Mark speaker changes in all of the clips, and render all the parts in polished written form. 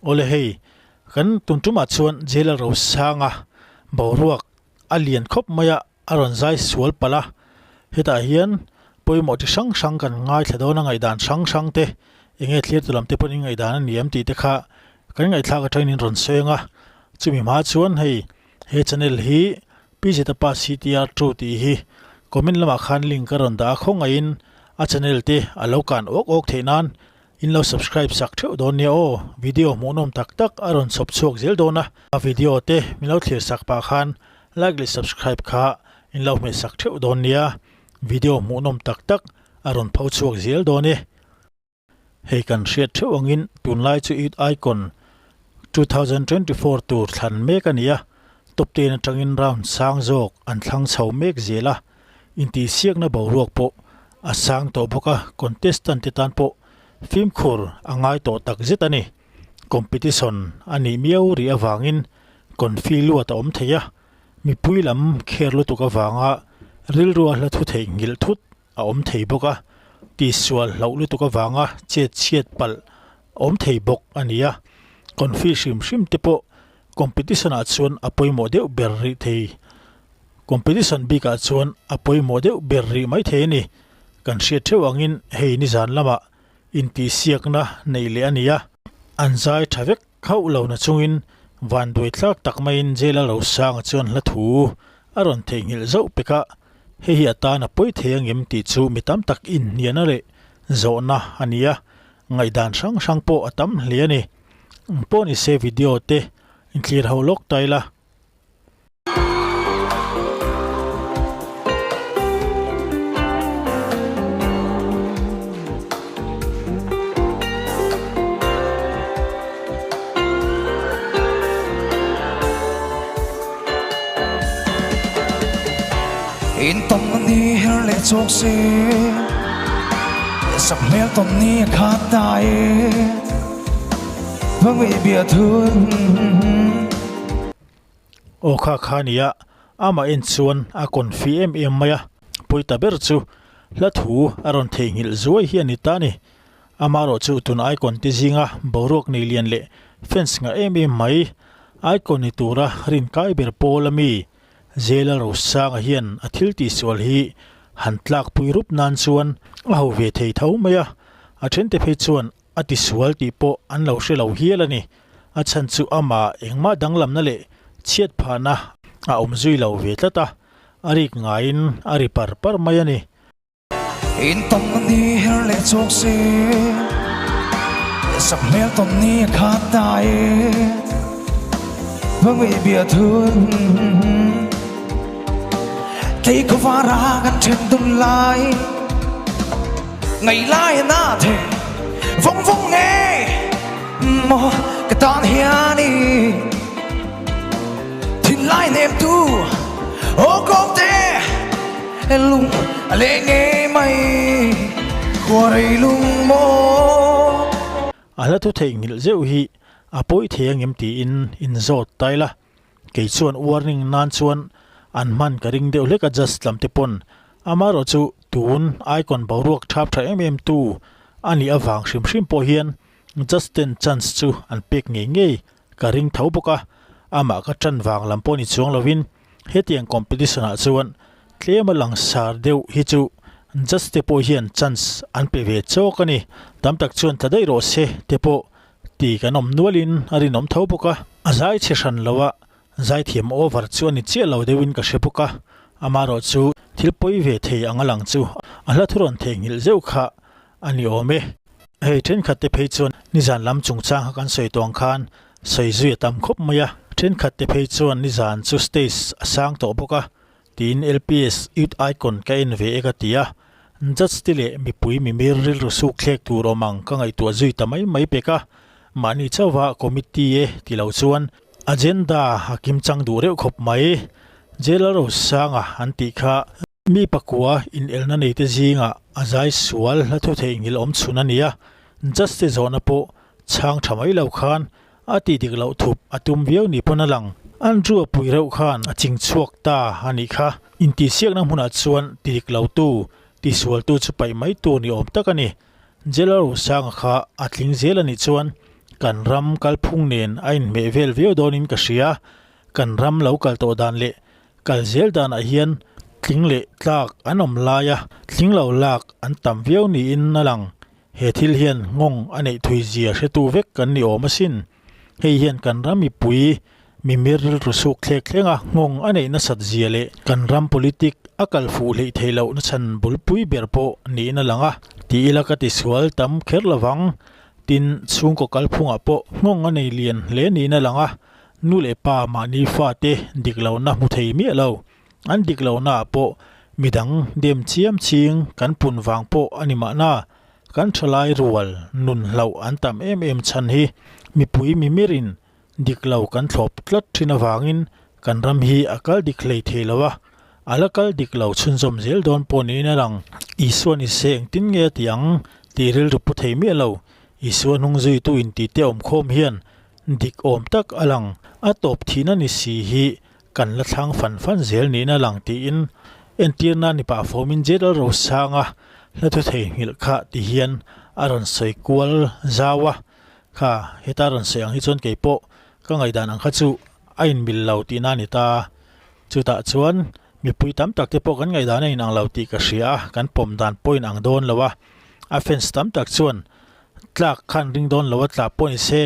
Speaker 1: Awle hei, kan tun tumah chuan Jail Rosanga boruak a lian khawp mai a, a rawn zai sual palh a. Hetah hian pawimawh chi hrang hrang kan ngaithla dawn a, ngaihdan hrang hrang te, eng nge thlir tu lam te pawhin ngaihdan a ni em tih te kha kan ngaihthlak atangin in rawn sawi ang a. Chumi hma chuan hei he channel hi Pi Zetapa CTR True tih hi comment lamah khan link a rawn dah a, khawngaihin a channel te a lo kan awk awk theih nan In lo subscribe sak theuh dawn nia aw, video hmuhnawm tak tak a rawn chhawp chhuak zel dawn a, a video te min lo thlir sak pah khan like leh subscribe kha in lo hmeh sak theuh dawn nia, video hmuhnawm tak tak a rawn pho chhuak zel dawn e. Hei kan hriat theuh angin tunlai chu Youth Icon 2024 tur thlan mek a ni a, top ten atangin round sang zawk an thlang chho mek zel a, Intihsiakna boruak pawh a sang tawh bawk a, contestant te tan pawh fimkhur a ngai tawh tak zet a ni. Competition a nih miau rih avangin confi luat a awm thei a, mipui lam kher lutuk avanga rilrua hla thu theih nghilh thut a awm thei bawk a, tihsual hlauh lutuk avanga chet chhiat palh a awm thei bawk a ni a. Confi hrim hrim te pawh competition ah chuan a pawimawh deuh ber rih thei. Competition bikah chuan a pawimawh deuh ber rih mai thei a ni. Kan hriat theuh angin hei nizan lamah intihsiakna neih leh a ni a. An zai tha vek hauh lo na chungin vanduai tlak tak maiin Jail a Rosanga chuan hla thu a rawn theihnghilh zauh pek a, hei hi a tan a pawi thei angem tih chu mi tam tak inhniana leh zawhna a ni a, ngaihdan hrang hrang pawh a tam hle a ni. Pawh ni se video te inthlir ho lawk ta ila.
Speaker 2: In tawn ni her leh chawk se sak hmel tawn ni a khat ta e Hmangaih bia thun.
Speaker 1: Aw kha kha nia, amah en chuan a confi em em mai a, pawi ta ber chu hla thu a rawn theihnghilh zuai hi a ni ta a ni. Amaherawh chu tun icon te zinga boruak nei lian leh fans ngah em em mai, icon ni tura rin kai ber pawl ami Zela Rosanga hian a thil tihsual hi han tlakpui rup nan chuan a ho ve thei tho mai a, a thente phei chuan A tisual tih pawh an lo hre lo hial a ni. A chhan chu amah engmah danglamna leh chhiat phahna a awm zui lo ve tlat a, a rik ngaiin a ri par par mai a ni.
Speaker 2: In tawn ni her leh chawk se, sak hmel tawn ni a khat ta e, hmangaih bia thun thei khawvara kan then dun lai. Ngày lai na thei vawng vawng nge maw ka tan hian i thin lai nem tu aw kawng te lung a leng nge mai khua rei lung maw.
Speaker 1: A hla thu theihnghilh zeuh hi a pawi thei angem tiin in zawt ta ila, kei chuan warning nan chuan an hman ka ring deuh hlek a just lam te pawn Amaherawh chu tun icon boruak thap tha em em tu a nih avang hrim hrim pawh hian Justin chance chu an pek ngei ngei ka ring tho bawk a, amah ka tan vang lam pawh ni chuang lovin hetiang competition ah chuan tlem a langsar deuh hi chu Just te pawh hian chance an pe ve chawk a ni. Tam tak chuan tla daih rawh se te pawh ti kan awm nualin a rinawm tho bawk a, a zai chhe hran lo a Zaithiam over chu a ni chiah lo deuhin ka hre bawk a, amaherawh chu thil pawi ve thei ang a lang chu a hla thu rawn theihnghilh zeuh kha a ni awm e. Hei thenkhat te phei chuan nizan lam chungchang kha kan sawi tawh ang khan sawi zui a tam khawp mai a, thenkhat te phei chuan nizan chu stage a sang tawh bawk a tiin LPS Youth Icon ka en ve e ka ti a, judge te leh mipui mimir rilru suk thlek tur awm ang ka ngaihtuah zui ta mai mai pek a, mahni chauha committee e ti lo chuan Agenda a kim chang duh reuh khawp mai. Jail Rosanga an tih kha mi pakua inelna neite zingah a zai sual hla thu theihnghilh awm chhun a ni a, Justice zawhna pawh chhang tha mai lo khan a tih dik loh thup a tum viau ni pawn a lang. Andrew a pui reuh khan a ching chhuak ta a nih kha. Intihsiakna hmunah chuan ti dik lotu, tisualtu chu paih mai tur ni awm tak a ni. Jail Rosanga kha a tling zel a nih chuan. Kan ram kalphung nen a inhmeh vel viau dawnin ka hria. Kan ram lo kal tawh dan leh kal zel danah hian tling leh tlak an awm lai a, tling lo lak an tam viau niin a lang. He thil hian nghawng a neih thui zia hretu vek kan ni awm asin. Hei hian kan ram mipui mimir rilru suk thlek thleng a, nghawng a neih nasat zia leh kan ram politic a kal fuh hleih theih loh nachhan bulpui ber pawh niin a lang a. Ti ila ka tisual tam kher lovang. Tin, chhungkaw kalphungah pawh nghawng a nei lian hle niin a lang a, nu leh pa mahni fate dik lohna hmu thei miah lo. An dik lohnaah pawh midang dem chiam ching kan pun vang pawh a ni mahna. Kan thalai rual nun hlauh an tam em em chhan hi mipui mimirin dik lo kan thlawp tlat thin avangin kan ram hi a kal dik hlei thei lo a, a la kal dik lo chhunzawm zel dawn pawh niin a lang. Isua ni se engtin nge a ti ang tih rilru pu thei miah lo. Isua hnung zuitu intihte awmkhawm hian dik awm tak a lang. A tawp thihna ni si hi kan la thlang fan fan zel niin a lang tiin entirna ni pah fawmin Jedal Rosanga hla thu theihnghilh kha ti hian a rawn sawi kual zau a, kha heta rawn sawi ang hi chuan kei pawh ka ngaihdan ang kha chu a inmil lo tihna a ni ta. Chutah chuan mipui tam tak te pawh kan ngaihdan a inang lo tih ka hria a, kan pawm dan pawh inang dawn lo a, a fans tam tak chuan tlak khan ring dawn lo a tla pawh ni se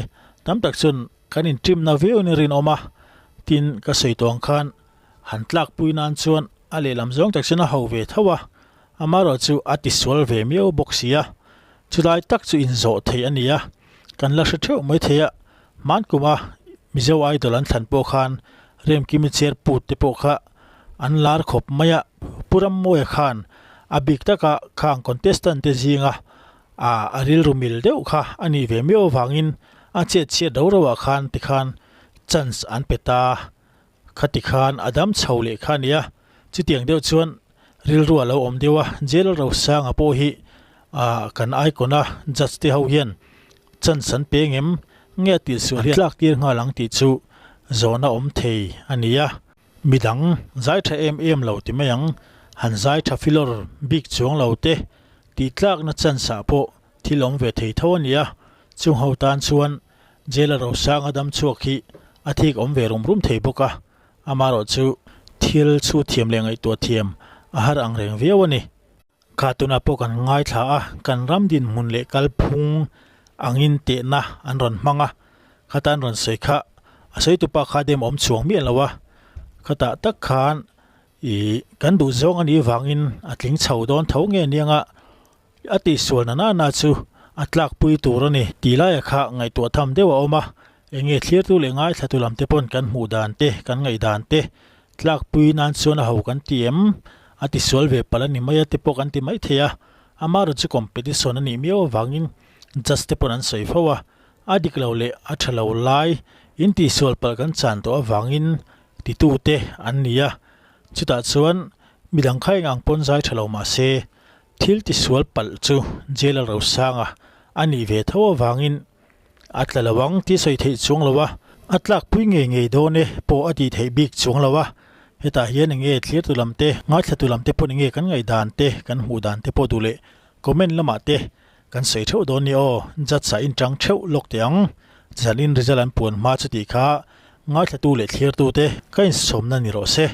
Speaker 1: tam tak chuan Kan inṭimna viau in rinawm a, tin ka sawi tawh ang khan han tlakpui nan chuan a lehlam zawng tak chuan a ho ve tho a, amaherawh chu a tisual ve miau bawk si a, chulai tak chu inzawh theih a ni a, kan la hre theuh mai thei a, hman kuma Mizo Idol an thlan pawh khan Remkimi chair put te pawh kha an lar khawp mai a, Pu Rammawia khan a bik taka khang contestant te zinga A a rilru mil deuh kha a nih ve miau avangin a chet chhiat ro ro ah khan tikhan chance an pe ta. Khati khan a dam chho leh kha a nia. Chutiang deuh chuan rilru a lo awm deuh a, Jail Rosanga pawh hi ah kan icon a judge te ho hian chance an pe ngem nge a tihsual hian tlak tir nghal ang tih chu zawhna awm thei a nia. Midang zai tha em em lo ti mai ang, han zai tha filawr bik chuang lo te Tih tlakna chance ah pawh thil awm ve thei tho a nia, chung ho tan chuan jail a rosang a dam chhuak hi a thik awm ve rum rum thei bawk a, amaherawh chu thil chhut thiam leh ngaihtuah thiam a har ang reng viau a ni. Kha tunah pawh kan ngaithla a, kan ram dinhmun leh kalphung angin tehna an rawn hmang a, khata an rawn sawi kha a sawi tupa kha dem awm chhuang miah lo a, khatah tak khan Ih, kan duh zawng a nih vangin a tling chho dawn tho nge niang a, a tihsual na nana chu a tlakpui tur a ni tih laia kha ngaihtuah tham deuh a awm a, enge thlirtu leh ngaithlatu lam te pawn kan hmuh dan te, kan ngaihdan te tlakpui nan chuan a ho kan ti em? A tisual ve palh a ni mai a te pawh kan ti mai thei a, amaherawhchu competition a nih miau avangin judge te pawn an sawi fo a, a dik lo leh a tha lo lai in tihsual palh kan chan tawh avangin titute an ni a, chutah chuan midang kha eng ang pawn zai tha lo mah se thil tisual palh chu jail a rosanga a nih ve tho avangin a tla lo ang tih sawi theih chuang lo a, a tlakpui ngei ngei dawn e pawh a tih theih bik chuang lo a, hetah hian eng nge thlirtu lam te, ngaithlatu lam te pawh eng nge kan ngaihdan te, kan hmuh dan te pawh duh leh comment lamah te kan sawi theuh dawn ni aw, judge ah inchang theuh lawk teh ang, zanin result an puan hma chutih kha Ngaithlatu leh thlirtute ka insawmna ni rawh se.